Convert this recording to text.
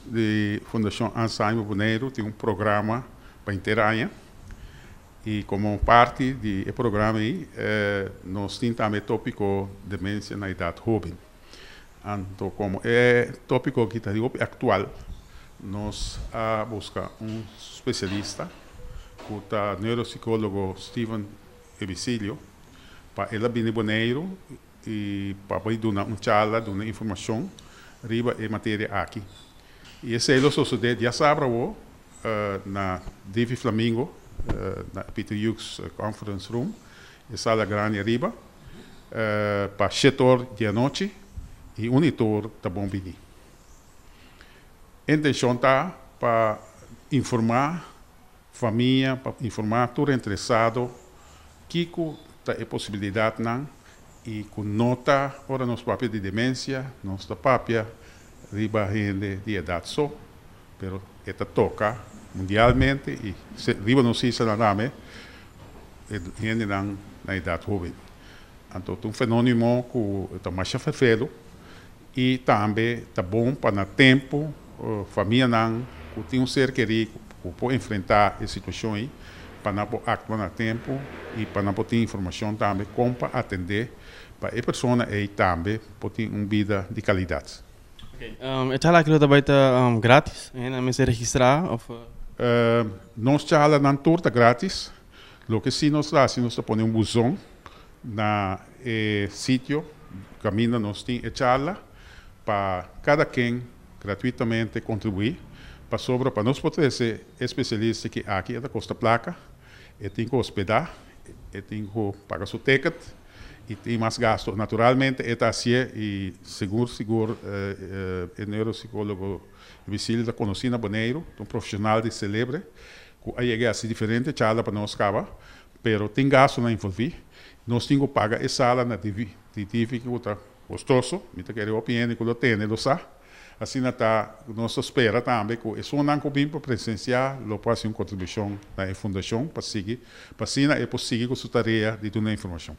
Di Fundashon Alzheimer Boneiru tin un programa pa henter aña i komo parti di e programa ei nos tin tambe e tópiko demensia na edat hóben. Anto komo e tópiko aki ta hopi aktual nos a buska un spesialista ku ta neurosikólogo Steven Ebicilio pa el a bini Boneiru i pa bai duna un charla, duna informashon riba e materia aki. I esei lo sosodé diasabra awo na Divi Flamingo, na Peter Hughes Conference Room, e sala grandi ariba, pa shete or di anochi i un i tur ta bon bini. E intenshon ta pa informá famia, pa informá tur interesado kiko ta e posibilidatnan i ku no ta ora nos papia di demensia, nos ta papia riba hende di edat so, pero e ta toka mundialmente i riba nos islanan tambe e hendenan na edat hoben. Anto ta un fenonimo ku ta masha ferfelu i tambe ta bon pa na tempu famianan ku tin un ser kerí ku por enfrentá e situashon ei pa nan por aktua na tempu i pa nan por tin informashon tambe kon pa atendé pa e persona ei tambe por tin un bida di kalidat. E charla aki lo ta bai ta gratis? E hendenan mester registrá òf? Nos charlanan tur ta gratis. Loke si nos ta hasi nos ta pone un buzon na e sitio kaminda nos tin e charla pa kada ken gratuitamente kontribuí pasobra pa nos por trese e spesialista ki aki e ta kosta plaka, e tin ku hospedá, e tin ku paga su ticket i tin mas gasto. Naturalmente e ta hasié i sigur sigur e neurosikólogo Vicilio ta konosí na Boneiru, ta un profeshonal di selebre ku a yega hasi diferente charla pa nos kaba, pero tin gastonan envolví. Nos tin ku paga e sala na Divi ku ta Kostoso, mi ta kere hopi hende ku lo tene lo sa. Asina ta, nos ta spera tambe ku esunnan ku bin pa presensiá lo por hasi un kontribushon na e fundashon pa sigui, pa asina e por sigui ku su tarea di duna informashon.